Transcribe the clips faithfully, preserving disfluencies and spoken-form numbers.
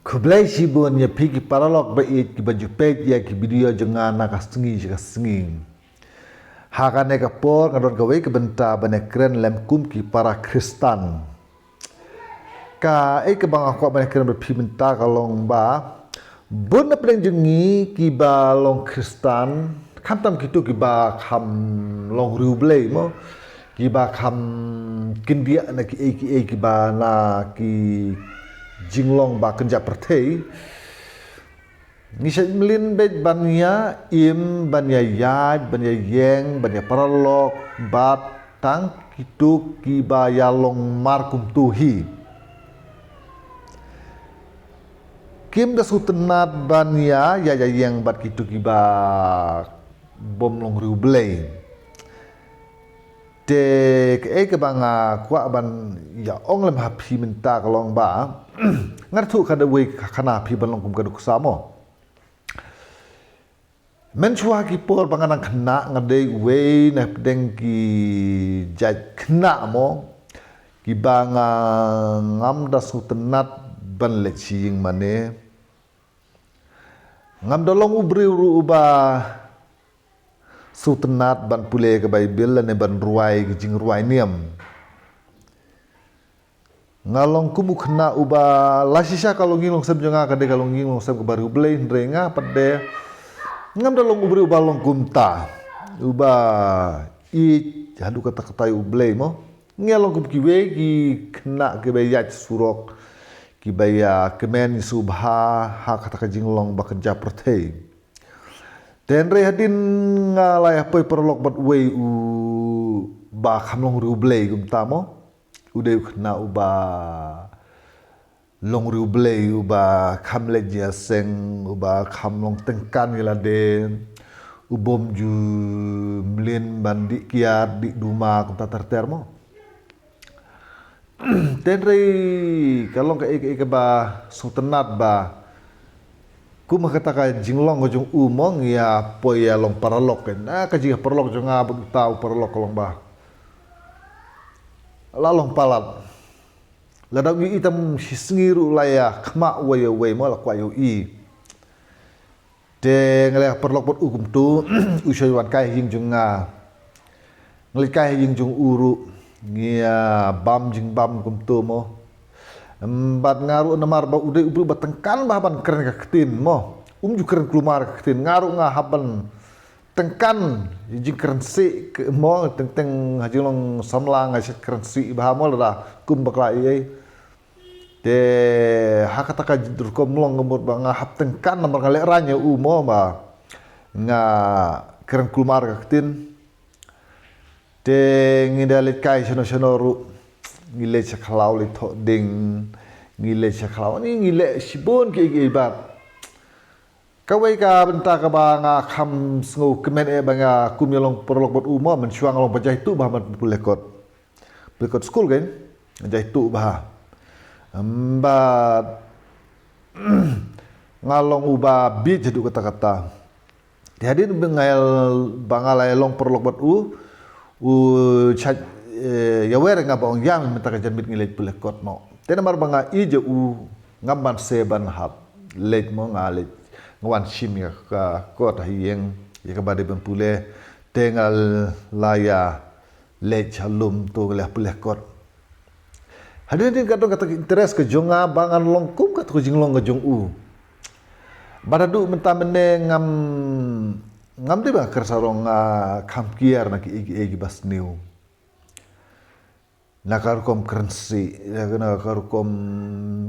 Khublei shibun ïa phi ki paralok ba ïeit kiba ju peit ïa ki video jong nga na ka sngi sha ka sngi. Ha kane ka por nga don kawei ka bynta ban ïakren lem kum ki para Khristan. Kaei kaba nga kwah ban ïakren bad phi mynta ka long ba bun na pdeng jong ngi kiba long Khristan, khamtam kito kiba kham long riewblei mo, kiba kham kyndiah na kiei kiei kiba na ki jinglong ba kynja pyrthei. Ngi shait mlien beit ban ïa im, ban ïa ïaid, ban ïa ïeng, ban ïa paralok bad tang kito kiba ïa long mar kumto hi. Kim da sngewtynnat ban ïa ïaid ïa ïeng bad kito kiba bym long riewblei. Te kaei kaba nga kwah ban ïa ong lem ha phi mynta ka long ba nga thuh ka da wei ka khana phi ban long kum ka duksa mo. Mynshuwa ki por ba nga nang khynnah nga dei wei na pdeng ki jait khynnah mo, kiba nga ngam da sngewtynnat ban leit sha ïing mane. Ngam da long u briew ruh uba sngewtynnat ban pule ka Baibl lane ban rwai ka jingrwai niam. Nga long kum u khynnah uba la shisha ka longïing longsem jong nga ka dei ka longïing longsem kaba riewblei, hynrei nga pat de ngam da long u briew uba long kumta, uba ïeit haduh katta katta ïa u Blei mo. Nga long kum kiwei ki khynnah kiba ïaid surok, kiba ïa kmen ïa subha ha kata ka jinglong ba kynja pyrthei. Te hynrei hadien nga la ïa poi paralok bad uwei uba kham long riewblei kumta mo. U dei u khynnah uba long riewblei, uba kham leit ïaseng, uba kham long tyngkan ïa lade, u bym ju mlien ban dih kiad, dih duma kumta ter ter mo. Te hynrei ka long kaei kaei kaba sngewtynnat ba kum ha kata ka jinglong ka jong u mo ngi ïa poi ïa long paralok, na ka jingïa paralok jong nga bad uta u paralok ka long ba la long palat. Lada u ïohi tam shi sngi ruh la ïa khmih uwei uwei mo, la kwah ïohi. Te nga la paralok bad u kumto, u shoi wan kai ha ïing jong nga. Nga leit kai ha ïing jong u ruh, ngi ïa bam jingbam kumto mo. Em, bad nga ruh namar ba u dei u briew ba tyngkan bha ban kren ka ktien mo. Um ju kren kulmar ka ktien, nga ruh nga hap ban tyngkan jingkren sih mo, teng teng ha jinglong samla nga shait kren sih bha mo lada kum bakla ei ei. Te ha kata ka rukom long ka mut ba nga hap tyngkan namar nga lehraiñ ïa u mo ba nga kren kulmar ka ktien. Te ngi da leit kai shano shano ruh, ngi leit sha khlaw leit thoh ding, ngi leit sha khlaw, ngi ngi leit shibun kiei kiei bad kawei ka bynta kaba nga kham sngewkmen eh ba nga kum ïa long paralok bad u mo, mynshuwa nga long ba jaituh bha ban pule kot. Pule kot skul kein, jaituh bha. Em, bad nga long uba bieit haduh katta katta. Te hadien ba nga ïa, ba nga la ïa long paralok bad u, u shait, eh, ïawer ïa nga ba ong ïa mynta ka janmiet ngi leit pule kot mo. Te namar ba nga ïeit ïa u ngam banse ban hap leit mo, nga leit, nga wan shim ïa ka kot ha ïing ïa kaba dei ban pule. Te nga la ïa leit sha lum to nga la pule kot. Hadien hadien ka don kata ka interest ka jong nga ba ngan long kum kata ka jinglong ka jong u. Bad haduh mynta mynne ngam, ngam dei ba kren sarong, nga kham kiar na kiei kiei kiba sniew. Na ka rukom kren sih, na ka rukom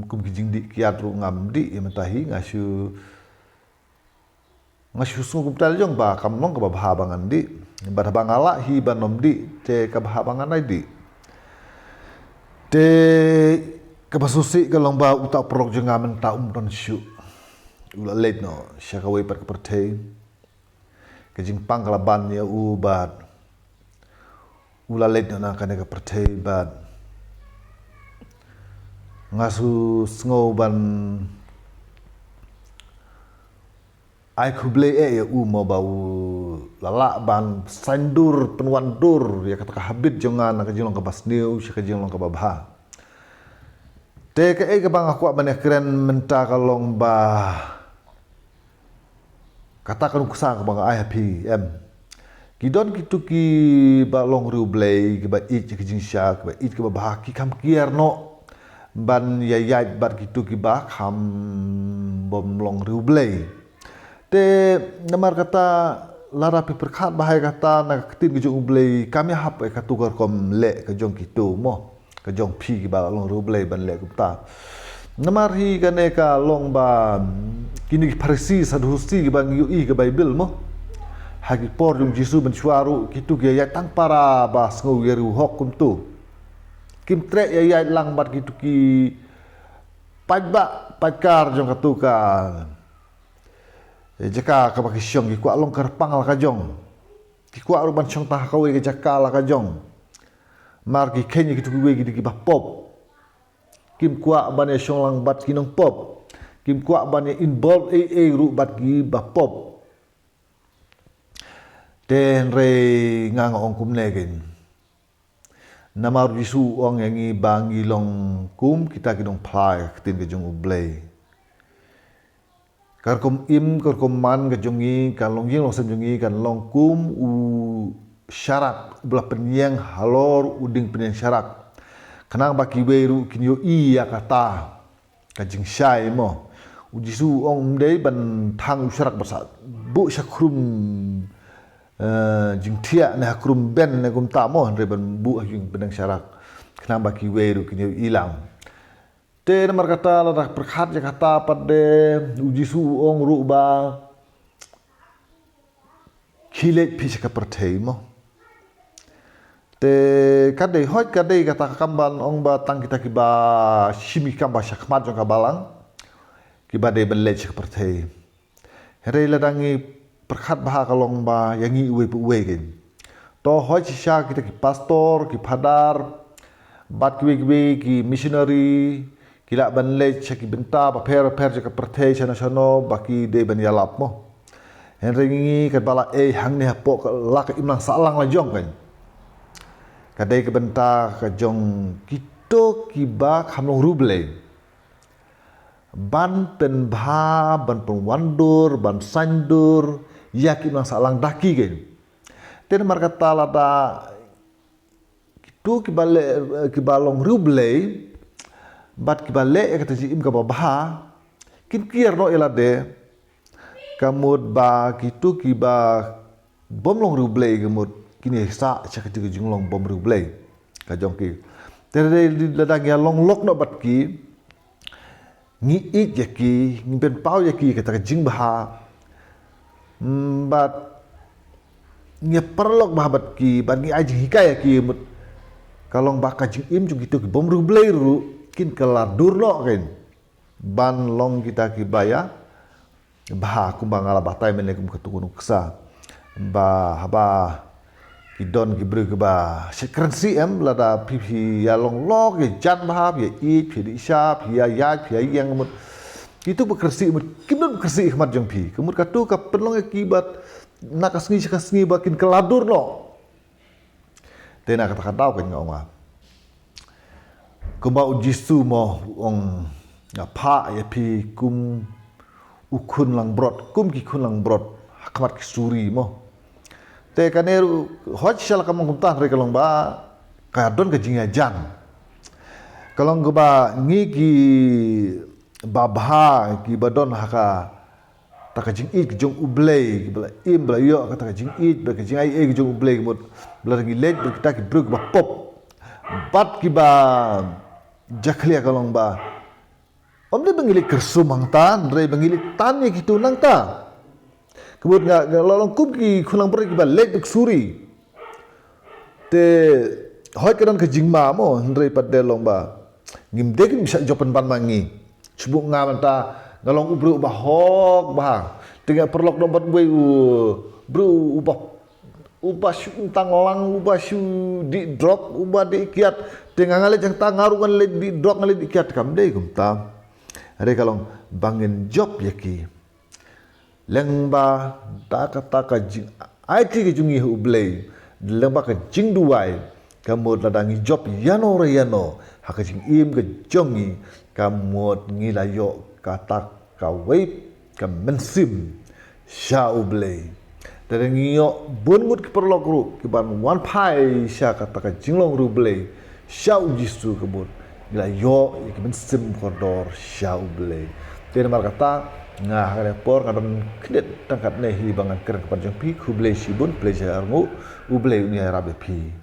kum ki jingdih kiad ruh ngam dih ïa mynta hi, nga shu, nga shu sngew kumta la jong ba kam long kaba bha ba ngan dih. Bad haba nga lah hi ban ym dih te kaba bha ba ngan ai dih. Te kaba sngewsih ka long ba uta u paralok jong nga mynta um don shuh. U la leit noh sha kawei pat ka pyrthei. Ka jingpang ka la ban ïa u bad u la leit noh na kane ka pyrthei bad nga shu sngew ban ai khublei eh ïa u mo ba u la lah ban saiñdur pynwandur ïa kata ka habit jong nga na ka jinglong kaba sniew sha ka jinglong kaba bha. Te kaei kaba nga kwah ban ïakren mynta ka long ba kata ka nuksa kaba nga ai ha phi, em. Ki don kito kiba long riewblei, kiba ïeit ki jingshai, kiba ïeit kiba bha, ki kham kiar noh ban ïaid bad kito kiba kham bym long riewblei. Te namar kata lada phi pyrkhat bha ïa kata na ka ktien ka jong U Blei kam ïahap ïa kato ka rukom leh ka jong kito mo. Ka jong phi kiba long riewblei ban leh kumta. Namar hi kane ka long ba kine ki Pharisi, Sadusi kiba ngi ïohi ka Baibl mo. Ha ki por jong Jisu mynshuwa ruh kito ki ïaid tang para ba sngew ïa riewhok kumto. Kim treh ïaid lang bad kito ki paidbah paidkar jong kato ka jaka kaba ki shong, ki kwah long kyrpang la ka jong. Ki kwah ruh ban shong tang ha kawei ka jaka la ka jong. Mar ki kheiñ ïa kito kiwei ki dei kiba pop. Kim kwah ban ïa shong lang bad ki nongpop. Kim kwah ban ïa involve ei ei ruh bad kiba pop. Te hynrei nga nga ong kumne kein. Namar U Jisu u ong ïa ngi ba ngi long kum kita ki nongphla ïa ka ktien ka jong U Blei. Ka rukom im, ka rukom man ka jong ngi, ka longïing longsem jong ngi kan long kum u sharak uba la pynïeng halor u dieng pynïeng sharak. Khnang ba kiwei ruh kin ïohi ïa kata ka jingshai mo. U Jisu u ong ym dei ban thang u sharak ba sa buh sha khrum, eh, jingthiah ne ha khrum ben ne kumta mo, hynrei ban buh ha dieng pynïeng sharak. Khnang ba kiwei ruh kin ïohi lang. Te namar kata lada pyrkhat ïa kata pat de, U Jisu u ong ruh ba khie leit phi sha ka pyrthei mo. Te ka dei, hooid ka dei kata ka kam ban ong ba tang kita kiba shim ki kam ba shakhmat jong ka balang kiba dei ban leit sha ka pyrthei. Hynrei lada ngi pyrkhat bha ka long ba ïa ngi uwei pa uwei kein. To hooid shisha kita ki pastor, ki phadar, bad kiwei kiwei ki missionary, ki lah ban leit sha ki bynta bapher bapher jong ka pyrthei shano shano ba ki dei ban ïalap mo. Hynrei ngi katba la ei hangne hapoh ka la ka imlang sahlang la jong kein. Ka dei ka bynta ka jong kito kiba kham long riewblei. Ban pynbha, ban pynwandur, ban saindur ïa ki imlang sahlang da ki kein. Te namar kata lada kito kiba leh, kiba long riewblei bad kiba leh ïa kata jingim kaba bha kin kiar noh ïa lade. Ka mut ba kito kiba bym long riewblei ka mut kin ïa sah sha kata ka jinglong bym riewblei ka jong ki. Te lada ngi ïa long lok noh bad ki, ngi ïeit ïa ki, ngi pynpaw ïa ki kata ka jingbha. Mm, bad ngi paralok bha bad ki, bad ngi ai jinghikai ïa ki, mut ka long ba ka jingim jong kito ki bym riewblei ruh kin kylla dur noh kein ban long kita kiba ïa bha, kumba nga la batai mynne kum katu ka nuksa. Ba haba ki don ki briew kiba shet kren sih, em, lada phi phi ïa long lok, ïa jan bha, phi ïa ïeit, phi ïa dih sha, phi ïa ïaid, phi ïa ïeng, mut kito ba kren sih, mut kim don kren sih ha khmat jong phi. Ka mut katu ka pynlong ïa ki ba na ka sngi sha ka sngi ba kin kylla dur noh. Te na kata ka daw kein nga ong, kumba U Jisu mo u ong, nga phah ïa phi kum u khun langbrot, kum ki khun langbrot ha khmat ki suri mo. Te kane ruh hooid shisha la ka mong kumta, hynrei ka long ba ka don ka jingïajan. Ka long kaba ngi kiba bha, kiba don ha ka ta ka jingïeit ka jong U Blei, ba la im, ba la ïoh kata ka jingïeit, ba ka jingaiei ka jong U Blei, ka mut ba la ngi leit bad kita ki briew kiba pop bad kiba jakhlia, ka long ba ym dei ba ngi leit kyrsum hangta, hynrei ba ngi leit tan ïa kito nangta. Ka mut nga, nga la long kum ki khun langbrot kiba leit bad ki suri. Te hooid ka don ka jingma mo, hynrei pat de long ba ngim dei kim shah jop pynban ma ngi. Shu buh nga mynta nga long u briew uba hok bha. Te nga paralok don bad uwei u briew uba, uba shu tang lang, uba shu dih drok, uba dih kiad. Te nga, nga leit hangta, nga ruh ngan leit dih drok, ngan leit dih kiad, kam dei kumta. Hynrei ka long ba ngin jop ïa ki. Lyngba da kata ka jingaiti ka jong ngi ha U Blei, lyngba ka jingduwai, ka mut lada ngi jop ïano re ïano ha ka jingim ka jong ngi, Ka mut ngi la ïoh kata kawei ka mynsiem sha U Blei. Te ngi ïoh bun ngut ki paralok ruh ki ban wan phai sha kata ka jinglong U Blei, sha U Jisu ka mut ngi la ïoh ïa ka mynsiem kordor sha U Blei. Te namar kata nga ha kane ka por nga don khyndiat tang katne hi ba ngan kren ka ban jong phi. Khublei shibun, khublei shibun, U Blei un ïarap ïa phi.